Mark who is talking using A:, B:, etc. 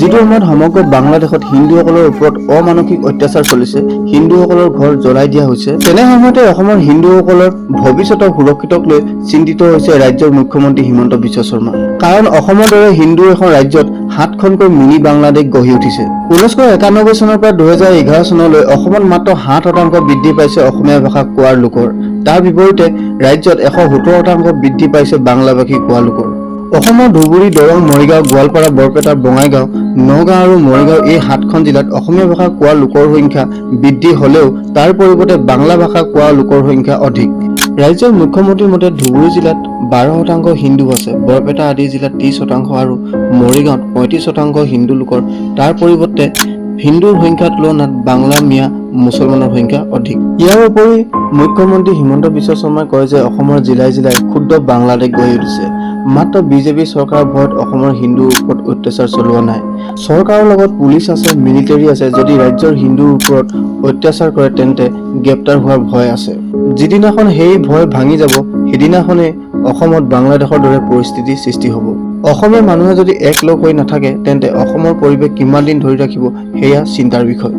A: যিটো সময়ত সমগ্ৰ বাংলাদেশত হিন্দুসকলৰ ওপৰত অমানসিক অত্যাচাৰ চলিছে, হিন্দুসকলৰ ঘৰ জ্বলাই দিয়া হৈছে, তেনে সময়তে অসমৰ হিন্দুসকলৰ ভৱিষ্যতৰ সুৰক্ষিতক লৈ চিন্তিত হৈছে ৰাজ্যৰ মুখ্যমন্ত্ৰী হিমন্ত বিশ্ব শৰ্মা। কাৰণ অসমৰ দৰে হিন্দু এখন ৰাজ্যত সাতখনকৈ মিনি বাংলাদেশ গঢ়ি উঠিছে। 1991 চনৰ পৰা 2011 চনলৈ অসমত মাত্ৰ 7% বৃদ্ধি পাইছে অসমীয়া ভাষা কোৱাৰ লোকৰ। তাৰ বিপৰীতে ৰাজ্যত 117% বৃদ্ধি পাইছে বাংলাভাষী কোৱা লোকৰ। অসমৰ ধুবুৰী, দৰং, মৰিগাঁও, গোৱালপাৰা, বৰপেটা, বঙাইগাঁও, নগাঁও আৰু মৰিগাঁও এই সাতখন জিলাত অসমীয়া ভাষা কোৱা লোকৰ সংখ্যা বৃদ্ধি হ'লেও তাৰ পৰিৱৰ্তে বাংলা ভাষা কোৱা লোকৰ সংখ্যা অধিক। ৰাজ্যৰ মুখ্যমন্ত্ৰীৰ মতে ধুবুৰী জিলাত 12% হিন্দু আছে, বৰপেটা আদি জিলাত 30% আৰু মৰিগাঁৱত 35% হিন্দু লোকৰ। তাৰ পৰিৱৰ্তে হিন্দুৰ সংখ্যাৰ তুলনাত বাংলা, মিয়া, মুছলমানৰ সংখ্যা অধিক। ইয়াৰ উপৰি মুখ্যমন্ত্ৰী হিমন্ত বিশ্ব শৰ্মাই কয় যে অসমৰ জিলাই জিলাই ক্ষুদ্ৰ বাংলাদেশ গঢ়ি উঠিছে। মাত্ৰ বিজেপি চৰকাৰৰ ভয়ত অসমৰ হিন্দুৰ ওপৰত অত্যাচাৰ চলোৱা নাই। চৰকাৰৰ লগত পুলিচ আছে, মিলিটাৰী আছে। যদি ৰাজ্যৰ হিন্দুৰ ওপৰত অত্যাচাৰ কৰে, তেন্তে গ্ৰেপ্তাৰ হোৱাৰ ভয় আছে। যিদিনাখন সেই ভয় ভাঙি যাব, সিদিনাখনেই অসমত বাংলাদেশৰ দৰে পৰিস্থিতিৰ সৃষ্টি হ'ব। অসমীয়া মানুহে যদি একলগ হৈ নাথাকে, তেন্তে অসমৰ পৰিৱেশ কিমান দিন ধৰি ৰাখিব, সেয়া চিন্তাৰ বিষয়।